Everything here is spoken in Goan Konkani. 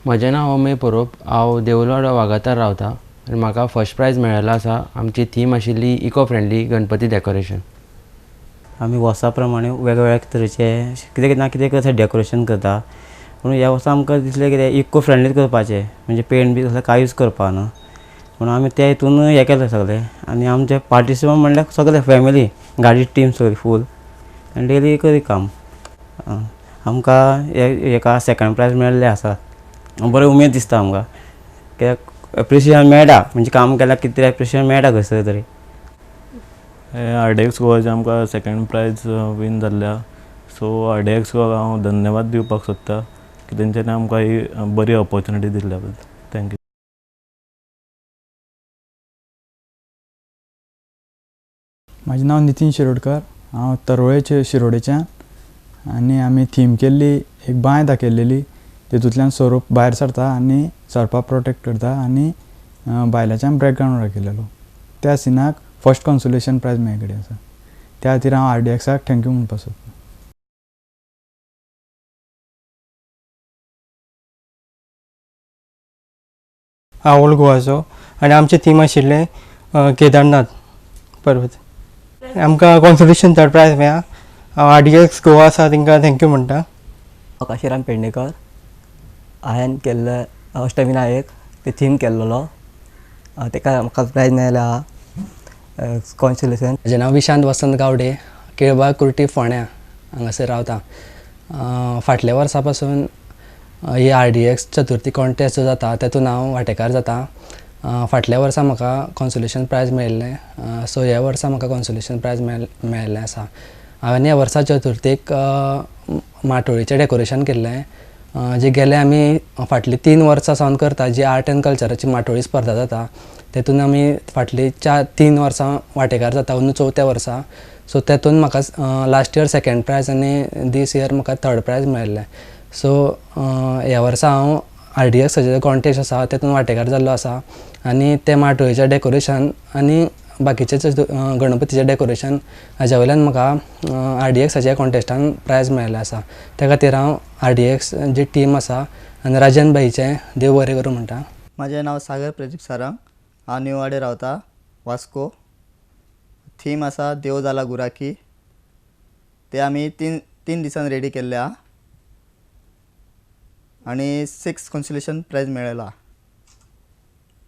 म्हजें नांव अमेय परोब, हांव देवलवाडो वागातार रावता आनी म्हाका फर्स्ट प्रायज मेळिल्लो आसा. आमची थीम आशिल्ली इको फ्रेंडली गणपती डेकोरेशन. आमी वर्सा प्रमाणे वेगवेगळ्या तरेचे कितें ना कितें कसें डेकोरेशन करता, पूण ह्या वर्सा आमकां दिसलें कितें इको फ्रेंडली करपाचें, म्हणजे पेंट बी तसलें कांय यूज करपा ना, म्हणून आमी त्या हितून हें केलें सगळें. आनी आमचे पार्टिसिपंट म्हणल्यार सगळे फॅमिली, गाडी टीम सगळी फूल आनी डेली करी काम. आमकां हेका सेकंड प्रायज मेळिल्लें आसा, बरें उमेद दिसता आमकां, कित्याक एप्रिशिएशन मेळटा, म्हणजे काम केल्यार कितें तरी एप्रिशिएशन मेळटा खंयसर तरी. आर डी एक्स गोवाचें आमकां सेकंड प्रायज वीन जाल्लें आसा. सो आर डी एक्स गोवाक हांव धन्यवाद दिवपाक सोदता की तेंच्यांनी आमकां ही बरी ऑपोर्चुनिटी दिल्ल्या बद्दल. Thank you. म्हाजें नांव नितीन शिरोडकर, हांव तरोळेचे शिरोडेच्यान आनी आमी थीम केल्ली एक बांय दाखयलेली, तितूंतल्यान सोरोप भायर सरता आनी सोरपा प्रोटेक्ट करता आनी बायलाच्यान बॅकग्रावंड दाखयलेलो. त्या सिनाक फर्स्ट कॉन्सोलेशन प्रायज म्हाजे कडेन आसा, त्या खातीर हांव आर डी एक्साक thank you म्हणपाक सोदतां. हांव ओल्ड गोवाचो आनी आमचें थीम आशिल्लें केदारनाथ पर्वत. आमकां कॉन्सोलेशन थर्ड प्रायज मेळ्ळा. हांव आर डी एक्स गोवा आसा तांकां thank you म्हणटा. हांव काशीराम पेडणेकर. हांवें केल्लें अष्टविनायक ते थीम केल्लोलो, ताका म्हाका प्रायज मेळ्ळें आहा कॉन्सोलेशन. म्हजें नांव विशांत वसंत गावडे, केळबाग कुर्टी फोंड्या हांगासर रावता. फाटल्या वर्सा पासून ही R D X Chaturthi contest जो जाता तेतून हांव वांटेकार जाता. फाटल्या वर्सा म्हाका कॉन्सोलेशन प्रायज मेळिल्लें, सो ह्या वर्सा म्हाका कॉन्सोलेशन प्रायज मेळिल्लें आसा. हांवें ह्या वर्सा चतुर्थीक माटोळीचें डेकोरेशन केल्लें, जे गेले आमी फाटलीं 3 वर्सां सावन करता, जी आर्ट एंड कल्चराची माटोळी स्पर्धा जाता तेतून आमी फाटलीं 4-3 वर्सां वांटेकार जाता, अंदू चवथ्या वर्सा. सो तेतून म्हाका लास्ट इयर सेकेंड प्रायज आनी दीस इयर म्हाका थर्ड प्रायज मेळिल्लें. सो ह्या वर्सा हांव आर डी एक्साचो कॉन्टेस्ट आसा तेतून वांटेकार जाल्लो आसा आनी तें माटोळीचें डेकोरेशन आनी बाकीचें गणपतीचें डेकोरेशन हाज्या वयल्यान म्हाका आर डी एक्साच्या कॉन्टेस्टान प्रायज मेळिल्लें आसा. त्या खातीर हांव आर डी एक्स जी टीम आसा आनी राजन भाईचें देव बरें करूं म्हणटा. म्हाजें नांव सागर प्रदीप सारंग, हांव न्यू वाडे रावता, वास्को. थीम आसा देव जाला गुराखी, ते आमी तीन दिसान रेडी केल्ले आहा आनी 6 कॉन्सोलेशन प्रायज मेळ्ळा.